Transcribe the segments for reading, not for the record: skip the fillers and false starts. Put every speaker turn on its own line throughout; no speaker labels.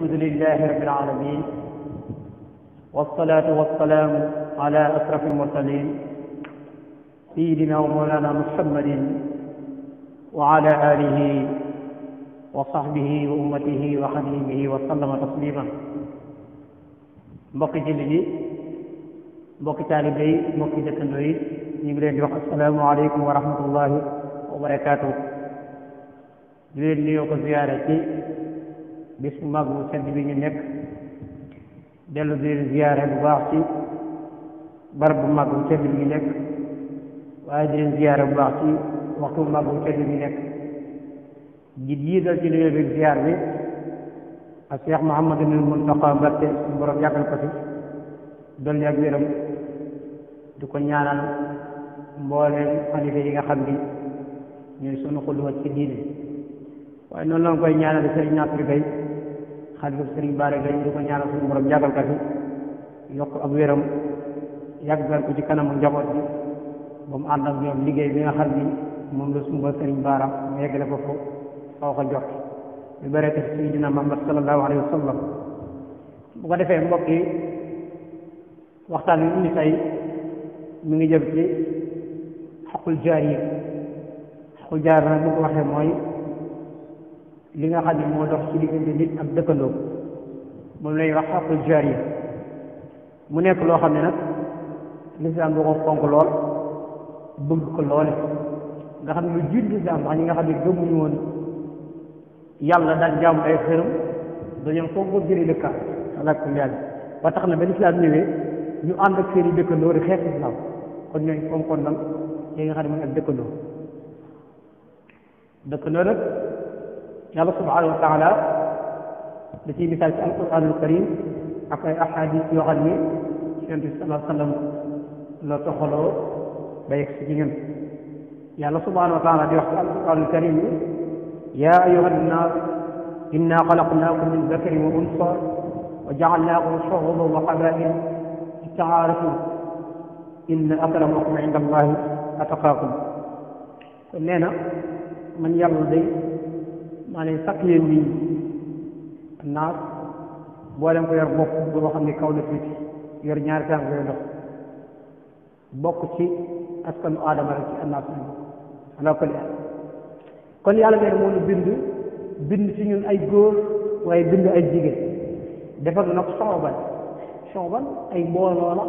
الحمد لله رب العالمين والصلاة والسلام على أشرف المرسلين سيدنا ومولانا محمد وعلى آله وصحبه وأمته وخديمه وسلم تسليما mbokki jullit yi mbokki taalibe yi mbokki dëkkandoo yi ñu ngi leen di wax assalaamu aleykum wa rahmatullahi wa barakaatuh di leen nuyoo ko ziyaare ci bis bu mag bu sedd bi ñu nekk dellu di leen ziyaare bu baax ci barab bu mag bu sedd bi ñu nekk waaye di leen ziyaare bu baax ci waxtu bu mag bu sedd bi ñu nekk di jiital ci nuyoo bi ziyaar bi ak Cheikh Mouhamadou Mountakha Mbacké suñu borom yàggal ko fi dolli ak wéram di ko ñaanal mbooleem xalifa yi nga xam ni ñooy sunu xulwa ci diine waaye noonu la koy ñaanal Serigne Nassir Gueye xalifa Serigne Bara Gueye di ko ñaanal suñu borom yàggal ko fi yokk ak wéram yàggal ko ci kanamu njaboot bi ba mu ànd ak ñoom liggéey bi nga xam ni moom la sumba Serigne Bara mu yeggale ko fo faw ko jot bi bareke Sayyidina Muhammad sallallahu alayhi wa sallam bu ko defee mbokk yi waxtaan wi indi tey mi ngi jëm ci xaqul jaariya xaqul jaariya nag bu ko waxee mooy li nga xam ne moo dox ci diggante nit ak dëkkandoo moom lay wax xaqul jaariya mu nekk loo xam ne nag lislaam da ko fonk lool bëgg ko loole nga xam ne lu jiit lislaam sax ñi nga xam ne gëmuñu woon yàlla daan jaamu ay xërëm dañoo foog ko jëri dëkkaat alak yàlla ba tax na ba lislaam ñëwee ñu ànd ak seen i dëkkandoo di xeex lislaam kon ñooy fonkoon nag yi nga xam ne mooy ak dëkkandoo nag yàlla subhanahu wa taala da ciy misaal ci alquranul karim ak ay ahadis yoo xam ni yonent bi sallallahu alayhi wa sallam la toxaloo ba yegg si ci ñun yàlla subhanahu wa taala di wax ci alquranul karim yi yaa ayyuha nnaas inna xalaqnaakum min dakarin wa unsa wa jaalnaakum shuuban wa qabaa'ila lita'aarafu inna akramakum inda allahi atqaakum kon nee na man yàlla day maa leen sakk yéen nit ñi naas boo leen ko yor bopp boo xam ne kaw la tuuti yor ñaari tànk yooyu dox bokk ci askanu aadama rek ci annaas lañ bokk ala kulli kon yàlla nee na moo ñu bind ci ñun ay góor waaye bind ay jigéen defar nag soxban ay mbooloo la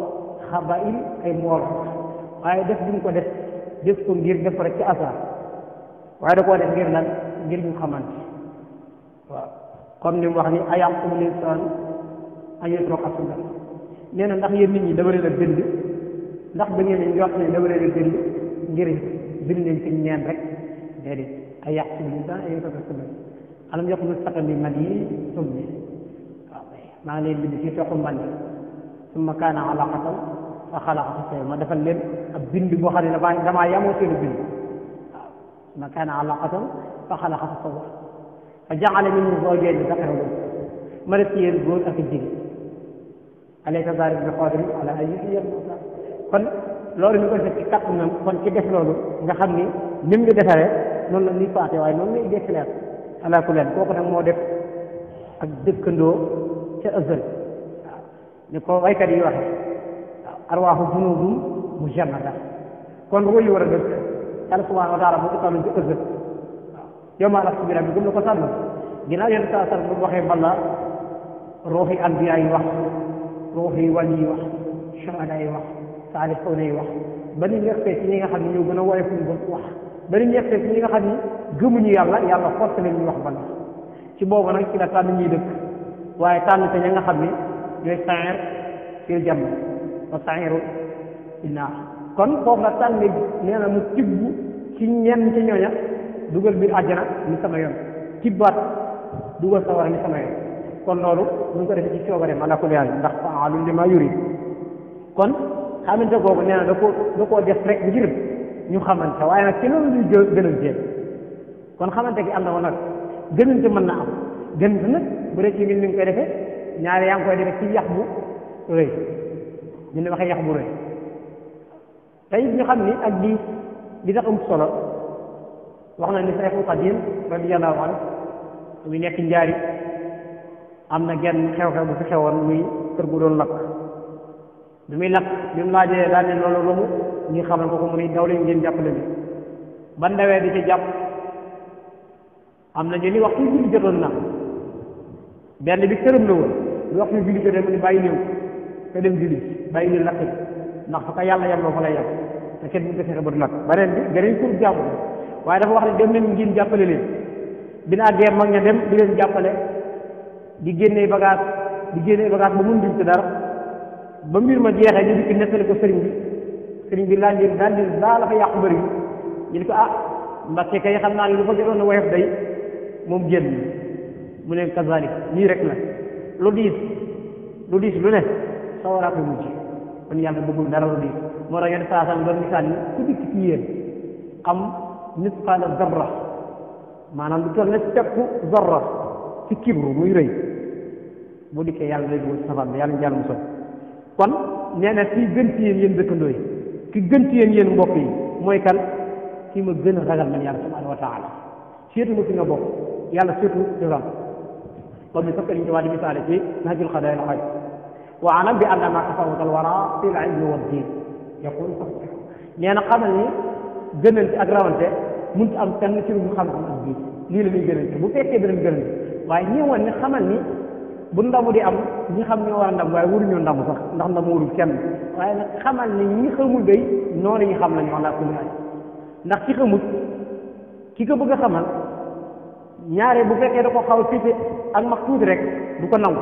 xabail ay mbooloo waaye def duñ ko def ko ngir def rek ci asaar waaye da koo def ngir lan ngir ñu xamante waaw comme ni mu wax ni ayaqul insaan an yutraka suda nee na ndax yéen nit ñi dama leen a bind ndax da ngeen di njort ne dama leen a bind ngir bind leen ci neen rek déedéet ayaqul insaan an yutraka suda alam yakun nutfatan min maniyyin yumna waaw maa ngi leen bind ci toxu mani summa kaana alaqatan fa xalaqa fa sawwa ma defal leen ab bind boo xam ne damaa yamoo seen bind ma kaana alaqatan fa xalaqa fa sawwa fa jaala minhu zawjayni dakaran wa unsa ma def ci yéen góor ak jigéen alaysa zaalika bi qaadirin alaa an yuhyiya al-mawtaa kon loolu ñu ko def ci kàttanam kon ci def loolu nga xam ni ni mu ngi defaree noonu la ñuy faate waaye noonu lay dekkileer alaa kulli haal kooku nag moo def ak dëkkandoo ca azal waaw ni ko waykat yi waxe waaw arwaaxu junuudun mujannada kon ruuy war a dëkk yàlla subhanahu wa taala moo ko tànn ci ëllëg waaw yow maa la subira bi gëm na ko tànn ginnaaw yéen saa sal bu waxee bala ruuxi anbiya yi wax ruuxi wali yi wax shuhada yi wax saalihuuna yi wax ba ni ñeextee ci ñi nga xam ne ñoo gën a woyof ñu wax ba ni ñeextee ci ñi nga xam ne gëmuñu yàlla forcé leen ñu wax bala ci boobu nag ci la tànn ñuy dëkk waaye tànn te ña nga xam ne ñooy sa'iir fil janna wa sa'iiru fin naar kon foofu la tànn nee na mu tibb ci ñenn ci ñooña dugal biir àjjana ni sama yoon tibbaat dugal sawara ni sama yoon kon loolu ñu ko defee ci coobareem ala kulli haal ndax fa'aalun limaa yuriid kon xamante googu nee na da koo def rek ngir ñu xamante waaye nag ci loolu luy gënante kon xamante gi am na woon nag gënante mën na am gënante nag bu dee ci mbir mi ngi koy defee ñaari yaa ngi koy defee ci yax bu rëy ñu ne waxee yax bu rëy tey ñu xam ni ak di tax am solo wax na ni Seexul Xadiim radiyallaahu anhu muy nekk njaari am na genn xew-xew bu fi xewoon muy kër gu doon lakk bi muy lakk bi mu laajee daal ne loolu lu mu ñi xamal ko mu ni daw leen ngeen jàppale bi ban dawee di ci jàpp am na ñu ni waxtu julli jotoon na benn bi këram la woon lu waxtu julli jotee mu ni bàyyi néew te dem julli bàyyi néew lakk ndax fa ko yàlla yem loo fa lay yem te kenn bu ko fexe ba du lakk beneen bi beneen kur jàpp waaye dafa wax ne dem leen ngeen jàppale leen binaa dee mag ña dem di leen jàppale di génnee bagage ba mun duñ ci dara ba mbir ma jeexee ñu dikk nettali ko sëriñ bi laaj leen daal di la fa yàqu bëri ñu di ko Mbàkke kay xam naa ne lu fa jotoon na woyof day moom génn mu ne kazalik nii rek la lu diis lu ne sawaraa koy mujj kon yàlla bëggul dara lu diis moo tax yenn saa doon misaal ni ku dikk ci yéen xam misqaala zarra maanaam lu toll ne peppu zarra ci kibru muy rëy bu dikkee yàlla day dugal safaan bi yàlla ñu yàlla musal kon nee na kii gën ci yéen dëkkandoo yi ki gën ci yéen mbokk yi mooy kan ki ma gën a ragal man yàlla subhanahu wa taala seetu ma fi nga bokk yàlla seetu defam comme ni sokkaliñ ci waa di misaale ci nahjul xadaayil xaaj wa alam bi anna ma tafawuta al wara fi al ilmi wa din yaqul nee na xamal ni gënante ak rawante mënut am kenn ci lu xam-xam ak diin lii la ñuy gënante bu fekkee danañ gënante waaye ñi woon ne xamal ni bu ndamu di am ñi xam ñoo war a ndam waaye waruñoo ndamu sax ndax ndamu warul kenn waaye nag xamal ni ñi xamul day noonu ñu xam lañu ala kulli haal ndax ki xamul ki ko bëgg a xamal ñaare bu fekkee da ko xaw a féete ak mag tuuti rek du ko nangu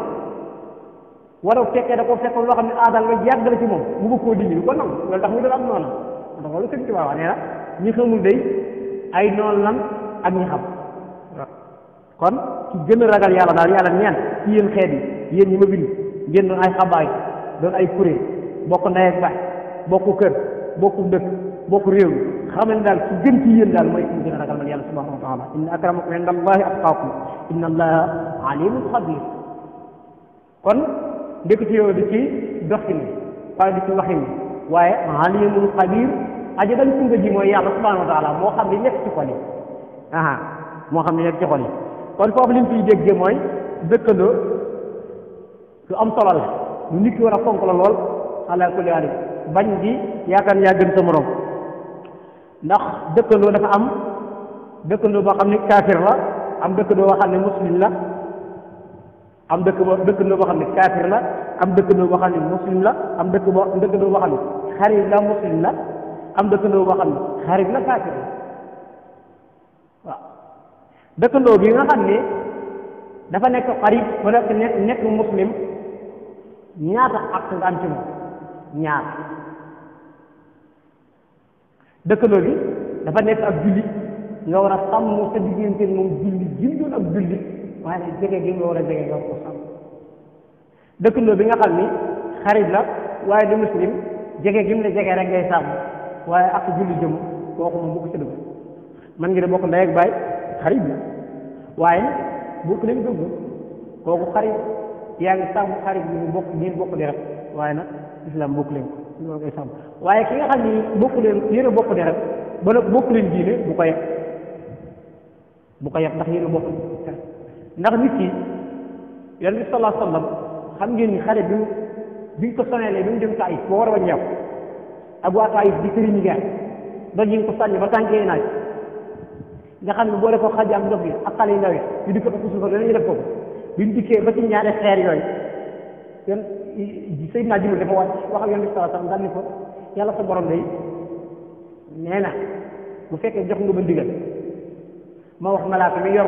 wala bu fekkee da ko fekk loo xam ne aadal nga yàgg la ci moom mu bëgg koo dindi du ko nangu loolu tax muy def am noonu ndax loolu sëñ Tuubaa nee na ñi xamul day ay noonu lan ak ñi xam kon ci gën a ragal yàlla daal yàlla neen ci yéen xeet yi yéen ñi ma bind ngeen doon ay xabaay doon ay kuréel bokk ndey ak baay bokk kër bokk dëkk bokk réew xam ne daal ci gën ci yéen daal mooy ci gën a ragal man yàlla subhanahu wa taala inna akramakum inda allahi atqaakum inna allaha alimun xabir kon ndekk ci yow di ci doxin waaye di ci waxin waaye alimun xabir aja dañ kunga ji mooy yàlla subhanahu wa taala moo xam li nekk ci xol yi moo xam li nekk ci xol yi kon foofu li ñu fiy déggee mooy dëkkandoo lu am solo la lu nit ki war a fonk la lool ala kulli haal bañ di yaakaar yaa gën sa morom ndax dëkkandoo dafa am dëkkandoo boo xam ne kaafir la am dëkkandoo boo xam ne muslim la am dëkkandoo boo xam ne kaafir la am dëkkandoo boo xam ne muslim la am dëkkandoo boo xam ne xarit la muslim la am dëkkandoo boo xam ne xarit la kaafir la waaw dëkkandoo bi nga xam ne dafa nekk xarit ba nekk muslim ñaata ak nga am ci moom ñaar dëkkandoo bi dafa nekk ab jullit nga war a sàmm sa diggante moom jullit jim doon ab jullit waaye nag jege gi nga war a jege nga ko sàmm dëkkandoo bi nga xam ni xarit la waaye du muslim jege gi mu la jege rek ngay sàmm waaye ak jullit jëm kooku moom bu ko ci dugg man ngi de bokk ndey ak baay xarit la waaye bokk leen dugg kooku xarit yaa ngi sàmm xarit bi mu bokk ngeen bokk deret waaye nag islam bokk leen ko loolu ngay sàmm waaye ki nga xam ni bokk leen yéen a bokk deret ba nag bokk leen diine bu ko yeb ndax yéen a bokk deret ndax nit ki yonent bi sallallahu alayhi wa sallam xam ngeen ni xale biñ ko sonelee bi mu dem Taïf boo war a wàññeeku ak waa Taïf di sëriñ gaay ba ñu ngi ko sànni ba tànkee naaj nga xam ne boo defoo xaj am ndox yi ak xale yu ndaw yi ñu di ko ëpp suufar danañu def ko biñ dikkee ba ci ñaari xeer yooyu yon Seydina Jibril dafa wàcc wax ak yonent bi sallallahu alayhi wa sallam daal ni ko yàlla sa borom day nee na bu fekkee jox nga ba ndigal ma wax malaaka mi yor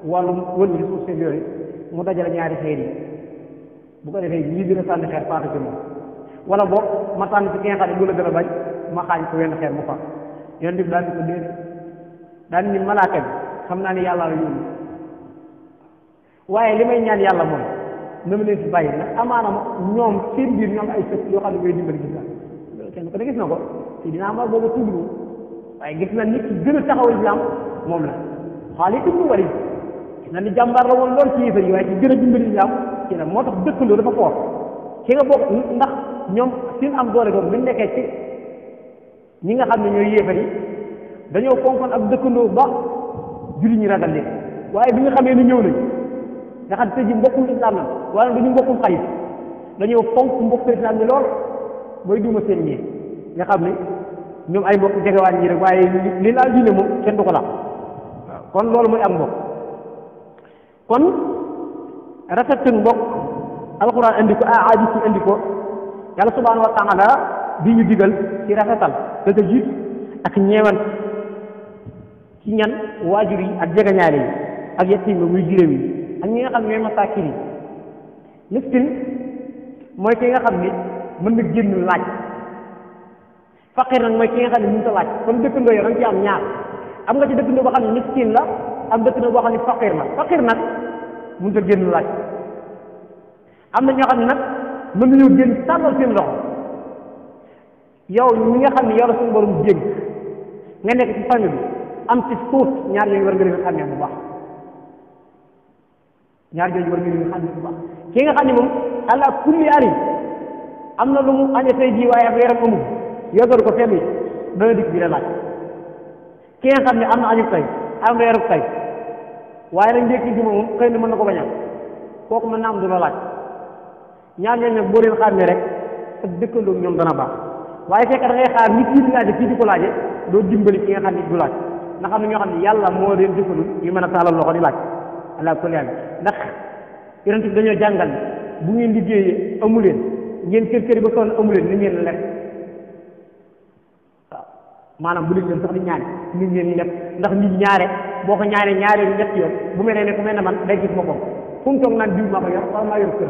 wàllum wël bi suuf seen yooyu mu dajale ñaari xeer yi bu ko defee ñii gën a sànni xeer faatu ci moom wala boog ma tànn ci ki nga xam ne bu la gën a bañ ma xaañ ko wenn xeer mu faatu yonent bi daal di ko déedéet daal ni malaaka bi xam naa ni yàlla la yónni waaye li may ñaan yàlla mooy na ma leen fi bàyyi nag amaana ñoom seen biir ñoom ay sët yoo xam ne ñooy dimbali gis la kenn ko ne gis na ko te dinaa ma booba tudd waaye gis na nit ki gën a taxaw islam moom la Xaalid ibn Waliid gis na ni jàmbaar la woon lool ci yéefar yi waaye ci gën a dimbali islam ci la moo tax dëkkandoo dafa foor ci nga bokk ndax ñoom seen am doole doon buñ nekkee ci ñi nga xam ne ñooy yéefar yi dañoo fonkoon ak dëkkandoo ba julli ñi ragal leen waaye bi nga xamee ni ñëw nañ nga xam tey ji mbokkum islam la wala dañu mbokkum xarit dañoo fonk mbokku islam ni lool mooy duma seen ñii nga xam ne ñoom ay mbokk jegewaan ñi rek waaye li laal diine moom kenn du ko laal waaw kon loolu mooy ak mbokk kon rafetu mbokk alquran indi ko hadis yi indi ko yàlla subhanahu wa taala di ñu digal ci rafetal da ko jiit ak ñeewant ci ñan waajur yi ak jegeñaale yi ak yettiim muy jiréem yi ak ñi nga xam ne ñooy masaakin yi miskin mooy ki nga xam ni mën na génn laaj faqir nag mooy ki nga xam ne mënut a laaj kon dëkkandoo yo dañ ci am ñaar am nga ci dëkkandoo boo xam ne miskin la am dëkkandoo boo xam ne faqir la faqir nag mënut a génn laaj am na ñoo xam ne nag mën nañoo génn tàllal seen loxo yow ñi nga xam ne yow la suñu borom jégg nga nekk ci famille bi am ci tuut ñaar yooyu war nga leen xàmmee bu baax ñaar yooyu war nga leen xàmmee bu baax ki nga xam ne moom ala kulli ari am na lu mu añee tey jii waaye ak yaram amul yóbbu ko fenn dana dikk bi la laaj ki nga xam ne am na añu tey am na yaram tey waaye nag ndékki ci moom xëy na mën na ko bañal kooku mën na am du la laaj ñaar ñooñu nag boo leen xàmmee rek ak dëkkandoo ñoom dana baax waaye fekk da ngay xaar nit kii di laaje kii di ko laaje doo dimbali ki nga xam ne du laaj ndax am na ñoo xam ne yàlla moo leen defalul ñu mën a taalal loxo di laaj ala kulli haal ndax yonent bi dañoo jàngal bu ngeen liggéeyee amu leen ngeen kër kër ba sonn amu leen ni ngeen lekk waaw maanaam bu leen sax di ñaan ni ngeen lekk ndax nit ñaare boo ko ñaanee ñaare ñett yoon bu mel ne ku mel ne man day gis boppam fu mu toog naan diw maa ko yor wala maa yor kër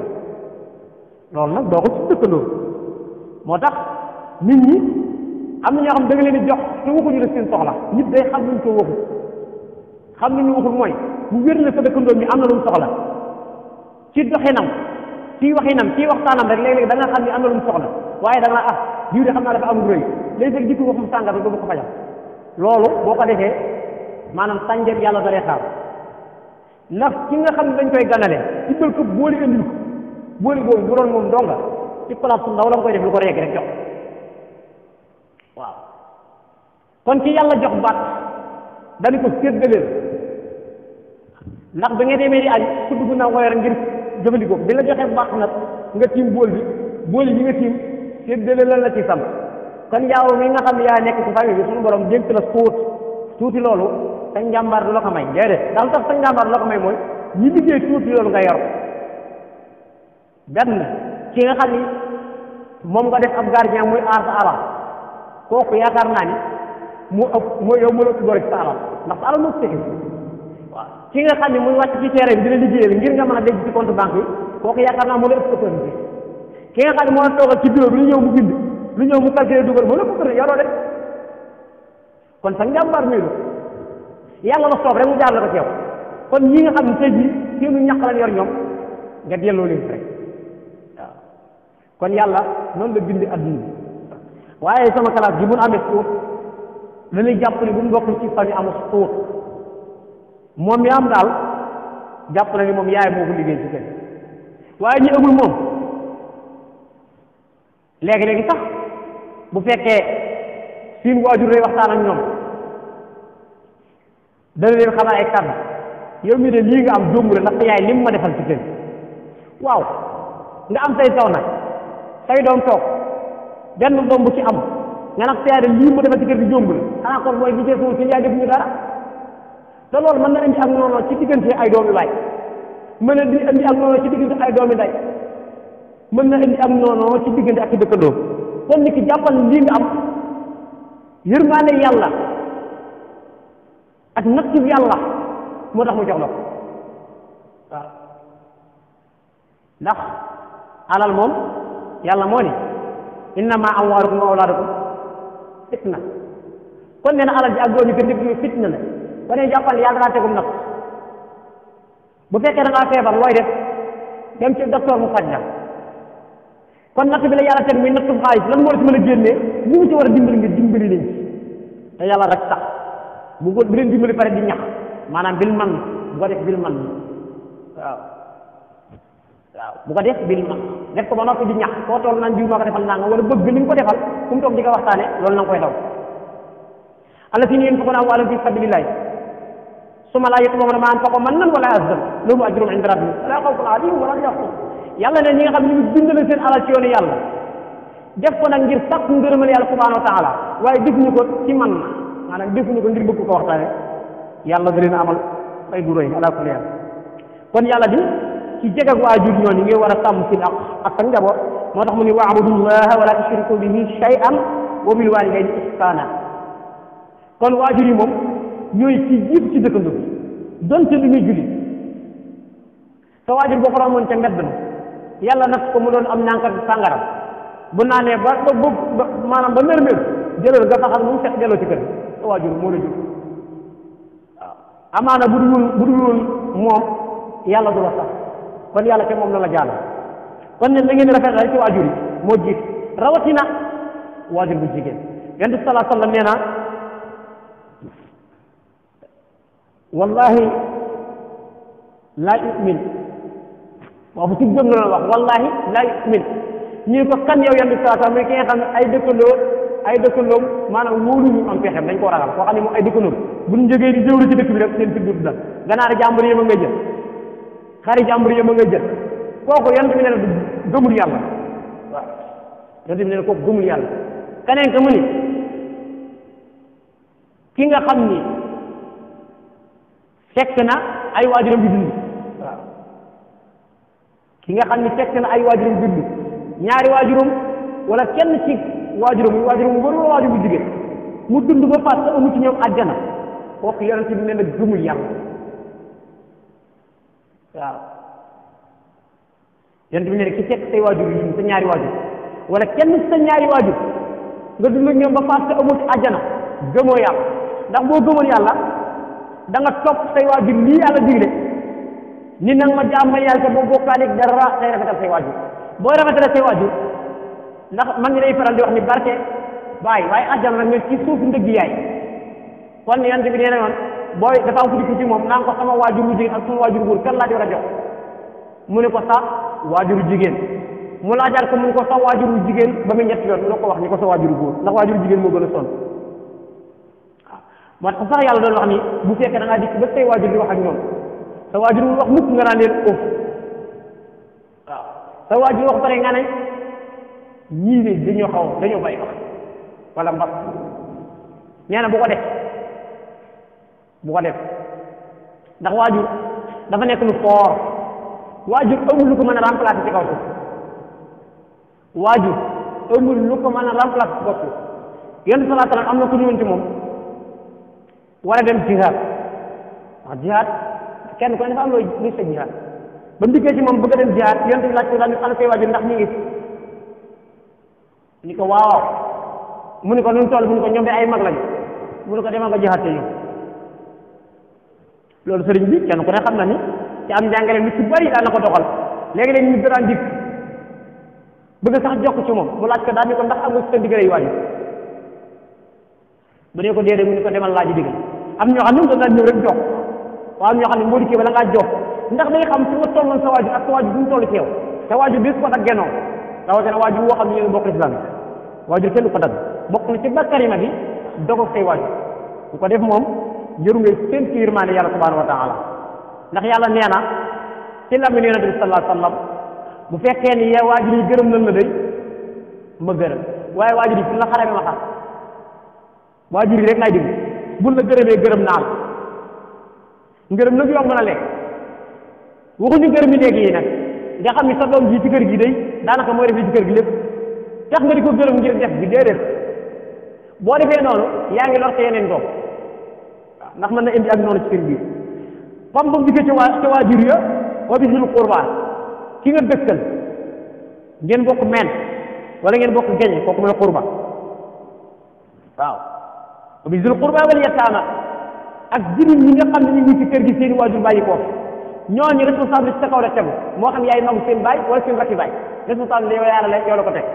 loolu nag doo ko ci dëkkandoo moo tax nit ñi am na ñoo xam da nga leen di jox te waxuñu la seen soxla nit day xam luñ ko waxul xam li ñu waxul mooy bu wér na sa dëkkandoo mi am na lu mu soxla ci doxinam ci waxinam ci waxtaanam rek léeg-léeg da nga xam ni am na lu mu soxla waaye da nga ah diw de xam naa dafa am rëy léeg-léeg dikk waxum sàngar du ko fajal loolu boo ko defee maanaam sànjar yàlla daree xaar ndax ki nga xam ne dañ koy ganale ci bël ko booli indil ko booli boobu bu doon moom donga ci place su ndaw la nga koy def lu ko reeg rek jox waaw kon ki yàlla jox baat dañu ko séddaleel ndax ba nga demee di añ ku dugg naa ko yor ngir jëfandikoo bi la joxee baax nag nga tiim bool bi nga tiim séddale lan la ci sam kon yaaw mi nga xam ne yaa nekk ci famille bi suñu borom dénk la tuuti loolu sa njàmbaar du la ko may déedéet daal tax sa njàmbaar du la ko may mooy ñi liggéey tuuti loolu nga yor benn ki nga xam ni moom nga def ab gardien muy aar sa alal kooku yaakaar naa ni moo yow moo la ëpp doole ci sa alal ndax sa alal moo ko tegi waaw ki nga xam ne muy wàcc ci terrain bi dina liggéeyal ngir nga mën a denc ci compte banque yi kooku yaakaar naa moo la ëpp opportunité ki nga xam ne moo la toogal ci bureau bi lu ñëw mu bind lu ñëw mu calculer dugal moo la ëpp opportunité yoroo de kon sa njàmbaar muy lu yàlla la soob rek mu jaar la ko ci yow kon ñi nga xam ne tey jii seenu ñàq lañ yor ñoom nga delloo leen rek waaw kon yàlla noonu la bind adduna waaye sama classe gi mun amee suut dañuy jàpp ne bu mu bokk ci famille amul suut moom mi am daal jàpp na ni moom yaay moo ko liggéey ci kër waaye ñi amul moom léegi-léegi sax bu fekkee seen waajur lay waxtaan ak ñoom dana leen xamal ay kàddu yow mi de lii nga am jómbu la ndax yaay lim ma defal ci kër waaw nga am say taw nag say doom toog benn doom bu ci am nga nag sa yaay de lii ma defal ci kër gi jómbu la xanaa kon mooy gisee suuf si yaay defuñu dara te loolu mën na indi ak noonu ci diggante ay doomi baay mën na indi ak noonu ci diggante ay doomi ndey mën na indi ak noonu ci diggante ak ci dëkkandoo kon nit ki jàppal lii nga am yërmaande yàlla ak nattu yàlla moo tax mu jox la ko waaw ndax alal moom yàlla moo ni innama amwaalukum wa awlaadukum fitna kon nee na alal ji ak doom yi gën dëkk fitna la ba ne jàppal yàlla daa tegum nag bu fekkee da ngaa feebar looy def dem ci docteur mu faj la kon natt bi la yàlla teg muy nattum xaalis lan moo la ci mën a génnee ñu ngi ci war a dimbali ngir dimbali leen ci te yàlla rek tax bu leen dimbali pare di ñax maanaam bil man bu ko def bil man waaw bu ko def bil man def ko ba noppi di ñax koo toll naan diw maa ko defal naa nga wala bëgg li nga ko defal fu mu toog di ko waxtaane loolu na nga koy daw allazina yunfiquna amwaalahum fi sabilillah summa laa yutawwa'una maa anfaqu mannan wala azan lahum ajrun inda rabbihim laa xawfun alayhim wala hum yaxzanun yàlla ne ñi nga xam ne ñu bindal seen alal ci yoonu yàlla def ko nag ngir sàkku ngërëmal yàlla subhanahu wa taala waaye defuñu ko ci man na maanaam defuñu ko ngir bëgg ko waxtaane yàlla da leen amal fay gu rëy ala kulli haal kon yàlla di ci jeg ak waajur ñooñu ngay war a sàmm seen ak sa njaboot moo tax mu ni wa'budullaha wala tushriku bihi shay'an wa bil walidayni ihsana kon waajur yi moom ñooy ci jiitu ci dëkkandoo donte lu ñuy julli sa waajur boo ko romboon ca mbedd ma yàlla nag ko mu doon am ñànkat sàngaram bu naanee ba maanaam ba mër jëlal nga faxal mu set delloo ci kër sa waajur moo la jur waaw amaana bu dul moom yàlla du la sax kon yàlla ca moom la la jàll kon ne la ngeen rafetal ci waajur yi moo jiit rawatina waajur bu jigéen yonent bi sallallahu alayhi wa sallam nee na wallahi laa yu'min waaw ci gëm la wax wallahi laa yu'min ñu ko kan yow yonent bi sallallahu alayhi wa sallam ki nga xam ne ay dëkkandoom maanaam wóoluñu am pexem dañ koo ragal koo xam ne moom ay dëkkandoom bu ñu jógee di jëwlu ci dëkk bi rek seen fi dut dal ganaari jàmbur yëma ngay jël xari jàmbur yëma ngay jël kooku yonent bi nee na gëmul yàlla waaw yonent bi nee na kooku gëmul yàlla keneen ka mu ni ki nga xam ni fekk na ay waajuram di dund waaw ki nga xam ni fekk na ay waajuram di dund ñaari waajuram wala kenn ci waajuram mu góor wala waajur bu jigéen mu dund ba faat sa amu ci ñoom àjjana kooku yonent bi nee na gëmul yàlla waaw yonent bi nee na ki fekk say waajur yi sa ñaari waajur wala kenn sa ñaari waajur nga dund ak ñoom ba faat sa amu ci àjjana gëmoo yàlla ndax boo gëmoon yàlla da nga topp say waajur lii yàlla digle ni nag ma jaam ma yàlla te boo bokkaaleeg dara day rafetal say waajur boo rafetale say waajur ndax man ngi day faral di wax ni barke bàyyi waaye àjjana nag nga ci suuf ndëgg yaay kon yonent bi nee na woon booy dafa am ku dikk ci moom naan ko sama waajur bu jigéen ak sama waajur góor kan laa di war a jox mu ne ko sa waajuru jigéen mu laajaat ko mu ne ko sa waajuru jigéen ba muy ñetti yoon mu ne ko wax ni ko sa waajuru góor ndax waajuru jigéen moo gën a sonn waaw moo tax sax yàlla doon wax ni bu fekkee da ngaa dikk ba say waajur di wax ak ñoom sa waajur mu wax mukk nga naan leen of waaw sa waajur wax pare nga ne ñii de dañoo bay wax wala mbas nee na bu ko def ndax waajur dafa nekk lu fort waajur amul lu ko mën a remplacer ci kaw suuf waajur amul lu ko mën a remplacer ci kaw suuf yonent sallallahu alayhi wa sallam am na ku ñëwoon ci moom war a dem jihaad wax jihaad kenn ku ne dafa am luy sa jihaad ba mu dikkee ci moom bëgg a dem jihaad yonent bi laaj ko daal ni ana say waajur ndax ñu ngi ni ko waaw mu ni ko nu mu toll mu ni ko ñoom de ay mag lañu mu ni ko demal nga jihaad te ñoom loolu sëriñ bi kenn ku ne xam na ni ci am njàngale lu ci bari daan na ko doxal léegi-léegi ñu daan dikk bëgg sax jokk ci moom mu laaj ko daal ni ko ndax am nga ci sa diggale yu waajur bu dee ko déedéet mu ni ko demal laaj digal am ñoo xam ne mu daan ñëw rek jox waaw am ñoo xam ne moo dikkee bala ngaa jox ndax day xam fi nga tolloon sa waajur ak sa waajur bu mu toll ci yow sa waajur bis ko dag genoo rawatina waajur woo xam ne yéen bokk islam waajur kenn du ko dagg bokk na ci bakkarima bi dogo say waajur bu ko def moom jëru ngay seen ci yërmaande yàlla subhanahu wa taala ndax yàlla nee na ci làmmiñu yonent bi sallallahu alayhi wa sallam bu fekkee ni yow waajur yi gërëm nañ la day ma gërëm waaye waajur yi fu la xarame ma xar waajur yi rek laay déglu buñ la gërëmee gërëm naa la ngërëm nag yomb na lekk waxuñu gërëm yi léegi yi nag nga xam ni sa doom ji ci kër gi day daanaka mooy def li ci kër gi lépp tax nga di ko gërëm ngir def bi déedéet boo defee noonu yaa ngi lor sa yeneen doom waaw ndax mën na indi ak noonu ci kër gi comme bu mu dikkee ca waajur ya wa bisil qurba ki nga dëkkal ngeen bokk meen wala ngeen bokk geñe kooku mooy qurba waaw wa bisil qurba wal yataama ak jirim ñi nga xam ne ñu ngi ci kër gi seen waajur bàyyi ko ñooñu responsabilité ci sa kaw la tegu moo xam yaay magu seen baay wala seen rakki baay responsabilité yow yàlla la yow la ko teg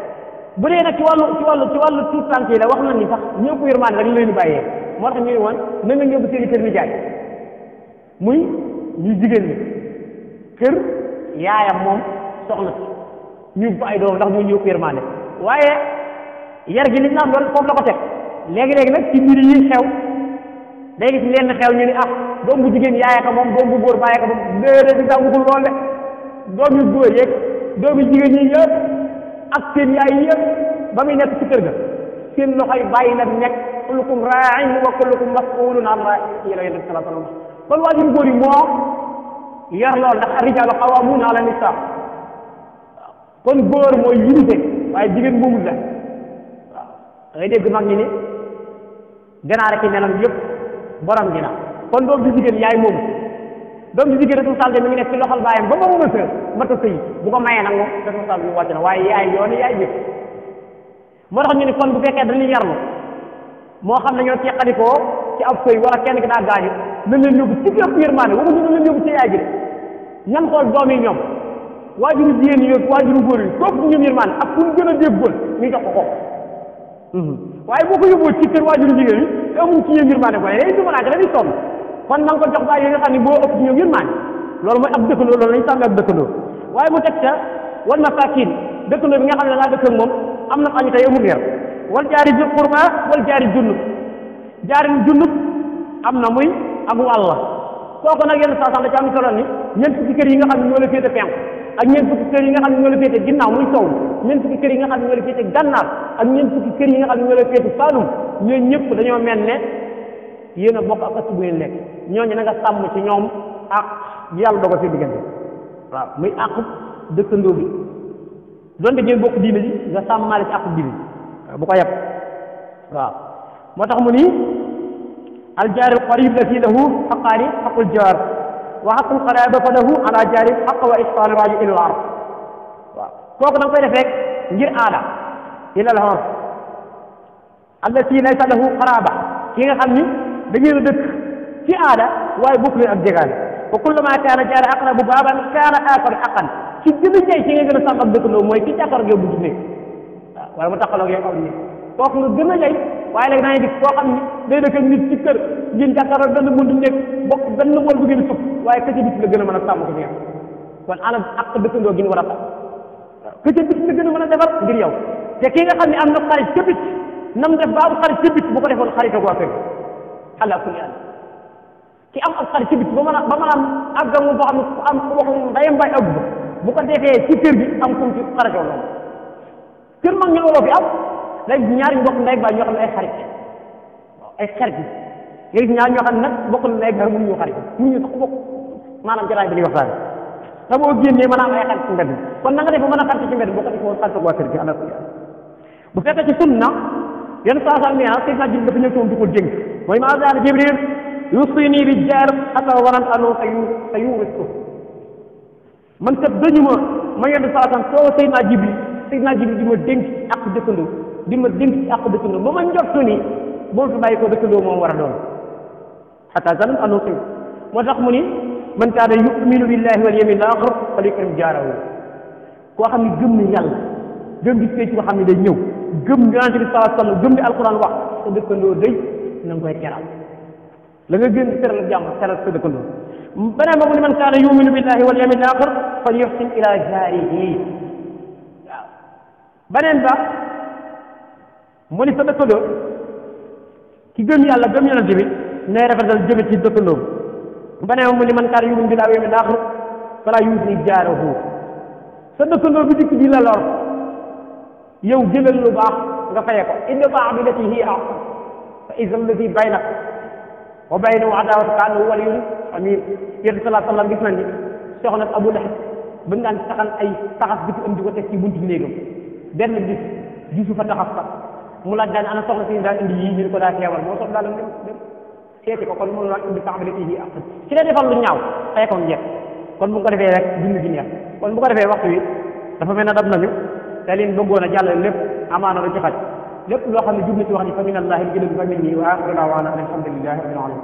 bu dee nag ci wàllu tuut tànk yi la wax nañ ni sax ñëpp yërmaande rek ñu leen di bàyyee moo tax ñu ne woon na nga ñëw seen i kër nijaay muy ñu jigéen ñi kër yaayam moom soxna si ñu fa ay doom ndax ñoo ñëpp yërmaande waaye yar gi liñ naan loolu foofu la ko teg léegi-léegi nag ci mbir yi xew day gis leen xew ñu ni ah doom bu jigéen yaay ko moom doom bu góor bàyyi ko moom déedéet di waxul lool de doom yu góor yeeg doom yu jigéen ñi yëpp ak seen yaay yëpp ba muy nekk ci kër ga seen loxoy bàyyi la nekk kullukum raa'in wa kullukum mas'ulun an ra'iyyatihi la yonent bi sallallahu alayhi wa sallam kon waajur góor yi moo yar lool ndax ar-rijaalu qawwaamuuna ala nisaa kon góor mooy yilite waaye jigéen moomul la waaw da ngay dégg mag ñi ni ganaar ki nelam yëpp borom gi na kon doom ji jigéen yaay moom doom ji jigéen responsabilité mi ngi nekk ci loxol baayam ba moom mata sëy bu ko mayee nag moom responsabilité bi wàcc na waaye yaay yooni yaay yëpp moo tax ñu ni kon bu fekkee dañuy yarlu moo xam ne ñoo teqalikoo ci ab sëy wala kenn ki daa gaañu nañ leen yóbbu ci ëpp yërmaane waxuñu nañ leen yóbbu ci yaay gi de ñan xool doom yi ñoom waajuru jigéen yi waajuru góor yi kooku ñoom yërmaane ak fu mu gën a déggoon ñu jox ko kooku waaye boo ko yóbboo ci kër waajuru jigéen yi te amuñ ci ñoom yërmaane ko day dumanaake dañuy sonn kon na nga ko jox baay yi nga xam ne boo ëpp ci ñoom yërmaane loolu mooy ab dëkkandoo loolu lañu sàmm ak dëkkandoo waaye mu teg ca wal masaakiin dëkkandoo bi nga xam ne laa dëkk ak moom am na añu tey amul reer wal jaari dul qurba wal jaari junnub jaari junnub am na muy ak wàll kooku nag yenn saa sax da ci am solo ni ñeent fukki kër yi nga xam ne ñoo la féete penk ak ñeent fukki kër yi nga xam ne ñoo la féete ginnaaw muy sow ñeent fukki kër yi nga xam ne ñoo la féete gànnaar ak ñeent fukki kër yi nga xam ne ñoo la féete saalum ñooñu ñëpp dañoo mel ne yéen a bokk ak ëtt bu ngeen lekk ñooñu na nga sàmm ci ñoom ak yàlla dogal seen diggante waaw muy àqu dëkkandoo bi donte ngeen bokk diine ji nga sàmmaale ci àqu diine bu ko yeb waaw moo tax mu ni aljaari alqarib lati lahu xaqaani xaqul jaar wa xaqul qaraaba fa lahu ala jaari xaq wa ihsaan raji ila al arab waaw kooku da nga koy def rek ngir aada ila al arab allati laysa lahu qaraaba ki nga xam ni da ngeen a dëkk ci aada waaye bokk leen ak jegaane wa kullama kaana jaari aqrabu baaban kaana aaxaru xaqan ci gën a jey ci nga gën a sàmm ak dëkkandoo mooy ki jàkkaarloo yow bu ci nekk waaw wala mu taxaloo yow aw nit kooku nga gën a jey waaye léegi da ngay gis koo xam ni day dëkk ak nit ci kër ngeen jàkkaarloo benn buntu nekk bokk benn bool bu ngeen sukk waaye ka ca bis la gën a mën a sàmm ko fi kon ana ak dëkkandoo gi ñu war a tax waaw ka ca bis la gën a mën a defar ngir yow te ki nga xam ne am na xarit ca bit nam def ba am xarit ca bit bu ko defoon xarit ak waa kër ala kulli haal ki am ak xarit ci bit ba mën a àgg moom boo xam ne am waxum ndayam bay àgg bu ko defee ci kër gi am kum ci xaritoo loolu kër mag ñu looloo fi am léegi ñaari mbokk ndey baay ñoo xam ne ay xarit waaw ay xarit yi nga gis ñaar ñoo xam ne nag bokk na ndey baay mënuñu xarit mënuñu sax bokk maanaam jaraay bi di waxtaan te boo génnee mën a am ay xarit ci mbedd kon na nga def ba mën a xarit ci mbedd boo ko defee woon xarit ak waa kër gi ala kulli haal bu fekkee ci sunna yenn saa saa nee na Seydina Jibril dafa ñëw ci moom di ko dénk mooy maa zaala Jibril yusini bi jaar xataa waran anoo sa yuurisu man kat dañu ma yenn saa saa soo Seydina Jibril di ma dénk ci àq dëkkandoo di ma dénk ci àq dëkkandoo ba ma njortu ni boo fi bàyyi ko dëkkandoo moom war a doon xataa zalam anoo sa moo tax mu ni man kaana yuminu billahi wal yawmil aaxir falyukrim jaarahu koo xam ne gëm ni yàlla gëm gis ci nga xam ne day ñëw gëm yonente bi sallallahu alayhi wasallam gëm ni alquran wax sa dëkkandoo day na nga koy teral la nga gën di teral ak jàmm teral sa dëkkandoo beneen ba mu ne man kaana yuminu billahi wal yawmil aaxir fal yuhsin ila jaarihi waaw beneen ba mu ni sa dëkkandoo ki gëm yàlla gëm yonente bi nay rafetal jëme ci dëkkandoo beneen ba mu ni man kaana yuminu billahi wal yawmil aaxir fala yuzni jaarahu sa dëkkandoo bi dikk di la lor yow jëlal lu baax nga faye ko idfa' billatii hiya ahsan fa iza allazii baynaka wa baynahu adaawatun ka'annahu waliyyun hamiim yéen sallallahu alayhi wa sallam gis nañ ni soxna Abu Lahab ba daan taxan ay taxas bi ci indi ko teg ci buntu néegam benn bis gisu fa taxas sax mu laaj daan ana soxna si daan indi yii ñu ko daa xeewal moo soxla daal dem seeti ko kon mënu la idfa' billatii hiya ahsan ci la defal lu ñaaw faye ko njëkk kon bu ko defee rek dund gi neex kon bu ko defee waxtu wi dafa mel ne dab nañu te liñ bëggoon a jàllale lépp amaana lu ci xaj lépp loo xam ne jub na ci wax ni fa min allahi bi gëdëm fa min nii wa axiru daawaana alhamdulillahi rabbil alamin